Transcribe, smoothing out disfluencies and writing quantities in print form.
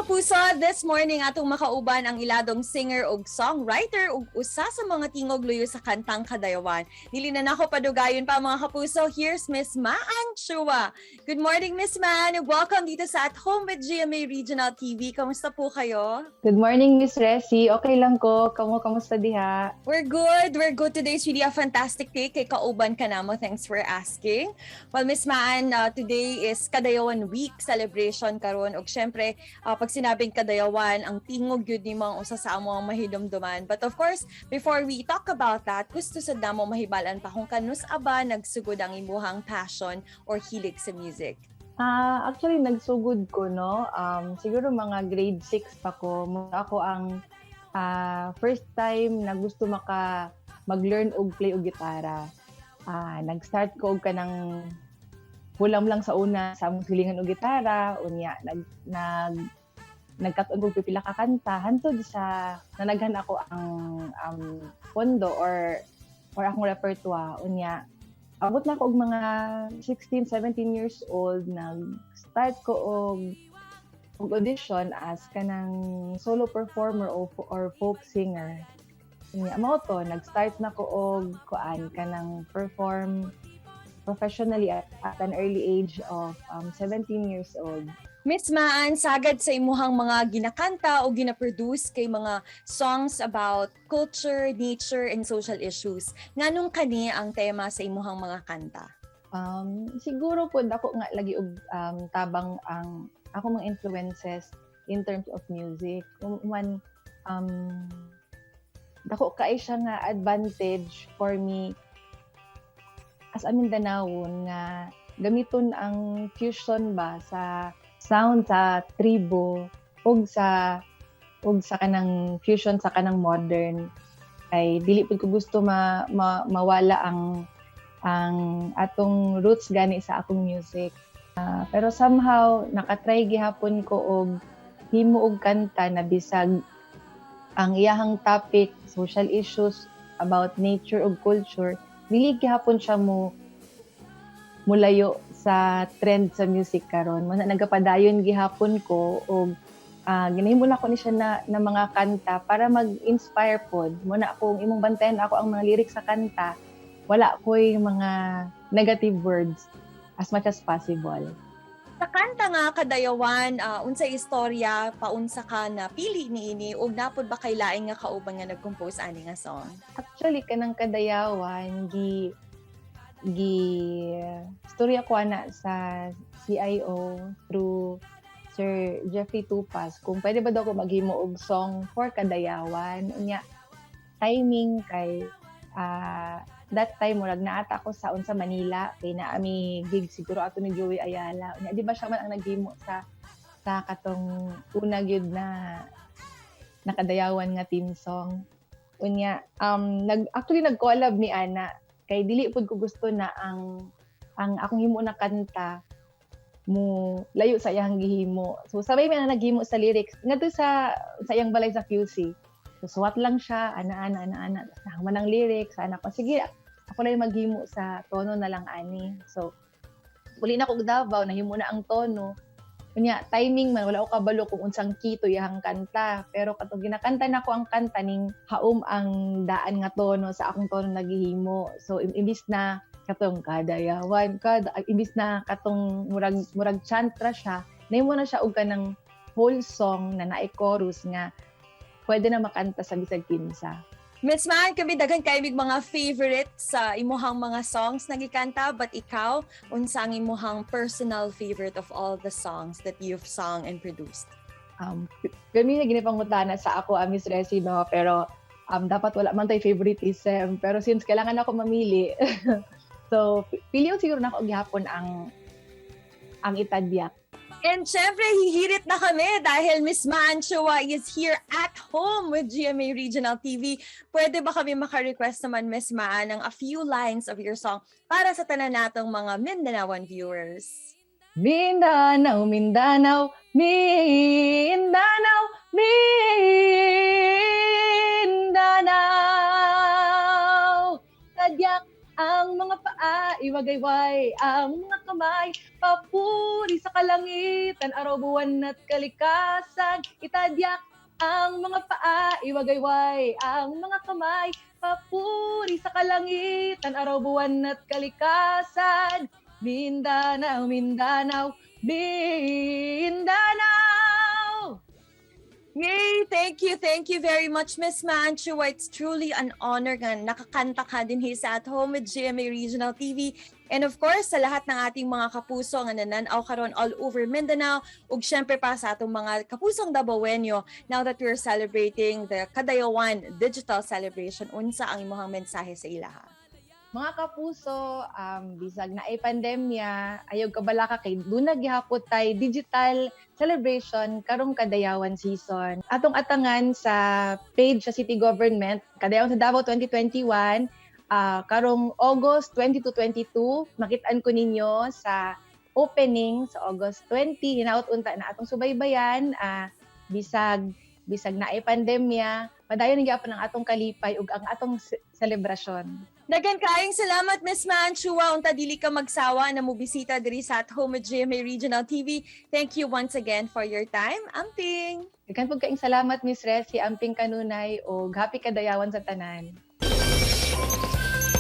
Kapuso, this morning atong makauban ang iladong singer ug songwriter ug usa sa mga tingog luyo sa kantang Kadayawan. Dili na nako padugayon pa, mga kapuso. Here's Miss Maan Chua. Good morning, Miss Maan. Welcome dito sa At Home with GMA Regional TV. Kamusta po kayo? Good morning, Miss Resi. Okay lang ko. Kamo, kamusta diha? We're good. We're good. Today is really a fantastic day kay kauban ka namo. Thanks for asking. Well, Miss Maan, today is Kadayawan Week celebration karon ug syempre, pag sinabing Kadayawan, ang tingog gyud ni mga usa sa among mahidumduman. But of course, before we talk about that, gusto sad namo mahibalan pa kung kanus-a ba nagsugod ang imuhang passion or hilig sa music. Ah, actually nagsugod ko, no. Siguro mga grade 6 pa ko. Mao ako ang first time na gusto maka mag-learn og play og gitara. Nag-start ko og kanang hulam lang sa una sa among silingan og gitara, unya nag nagkat-on kog pipila ka kanta hantod sa nanaghan ako ang pondo or akong repertoire. Unya abot na ako og mga 16, 17 years old, nag-start ko og audition as kanang solo performer or folk singer. Unya mao to, nag-start na ko og kuan, kanang perform professionally at an early age of 17 years old. Miss Maan, sagad sa imuhang mga ginakanta o ginaproduce kay mga songs about culture, nature, and social issues. Nganong kani ang tema sa imuhang mga kanta? Siguro po dako nga lagi og tabang ang ako mga influences in terms of music. Man dako kay siya nga advantage for me as a Mindanawon nga gamiton ang fusion ba sa sound sa tribo ug sa kanang fusion sa kanang modern, kay dili pud ko gusto ma mawala ang atong roots gani sa akong music. Pero somehow nakatry gihapon ko og himo og kanta na bisag ang iyahang topic social issues about nature ug culture, dili gihapon siya mo mulayo sa trend sa music karon. Mao na nagapadayon gihapon ko og ginahimo na ko ni siya na mga kanta para mag-inspire pod. Mao na akong imong bantayan ako ang mga lyrics sa kanta, wala ko'y mga negative words as much as possible. Sa kanta nga Kadayawan, unsay istorya, paunsa ka na pili niini ug naa pod ba kay laing nga kauban nga nag-compose ani nga song? Actually, kanang Kadayawan, gi storya ko ana sa CIO through Sir Jeffrey Tupas kung pwede ba daw ko maghimo og song for Kadayawan. Unya timing kay that time murag naata ko sa unsa Manila kay naa mi gig siguro ato ni Joey Ayala. Unya di ba siya man ang naghimo sa katong una gyud na Nakadayawan nga theme song. Unya nag actually nag-collab mi ana kay dili pud ko gusto na ang akong himo na kanta mo layo sa iyang gihimo. So sabay mi na naghimo sa lyrics ngadto sa iyang balay sa QC. So suwat lang siya, ana ana ana ana. Tapos nahuman ang lyrics, ana ko, sige, ako lang yung maghimo sa tono na lang ani. So uli na kog Davao, nahimo na ang tono. Unya timing man, wala ko kabalo kung unsang key to iyang kanta. Pero katong ginakanta nako ang kanta, ning haom ang daan nga tono sa akong tono nagihimo. So imbis na katong kadayawan kada, imbis na katong murag chant ra siya, nahimo na siya og kanang whole song na naay chorus nga pwede na makanta sa bisag kinsa. Miss Maan, kami daghan kay mig mga favorite sa imuhang mga songs na gikanta, but ikaw, unsa ang imuhang personal favorite of all the songs that you've sung and produced? Kami na ginipangutana sa ako, Miss Resi, no? Pero dapat wala man tay favoritism. Pero since kailangan ako mamili, so piliyon siguro nako gihapon ang Itadyak. And syempre, hihirit na kami dahil Miss Maan Chua is here at home with GMA Regional TV. Pwede ba kami maka-request naman, Miss Maan, ng a few lines of your song para sa tanan natong mga Mindanaoan viewers? Mindanao, Mindanao, Mindanao, Mindanao. Tadyak ang mga paa, iwagayway ang mga kamay, papuri. Papuri sa kalangitan, araw, buwan at kalikasan. Itadyak ang mga paa, iwagayway ang mga kamay. Papuri sa kalangitan, araw, buwan at kalikasan. Mindanao, Mindanao, Mindanao! Yay! Thank you very much, Miss Maan Chua. It's truly an honor nga nakakanta ka dinhi sa At Home with GMA Regional TV. And of course, sa lahat ng ating mga kapuso nga nananaw karon all over Mindanao, ug syempre pa sa atong mga kapusong Dabawenyo, now that we're celebrating the Kadayawan Digital Celebration, unsa ang imong mensahe sa ilaha? Mga kapuso, bisag naay pandemya, ayaw kabalaka kay duna gihapon tay digital celebration karong Kadayawan season. Atong atangan sa page sa City Government, Kadayawan sa Davao 2021, karong August 20 to 22, makitaan ko ninyo sa opening sa August 20. Hinaot unta na atong subaybayan, bisag naay pandemya, padayon gyapon ang atong kalipay ug ang atong selebrasyon. Daghan kaayong salamat, Miss Maan Chua. Unta dili ka magsawa na mobisita diri sa At Home with GMA Regional TV. Thank you once again for your time. Amping! Daghan pud kaayong salamat, Miss Resi, amping kanunay ug happy Kadayawan sa tanan.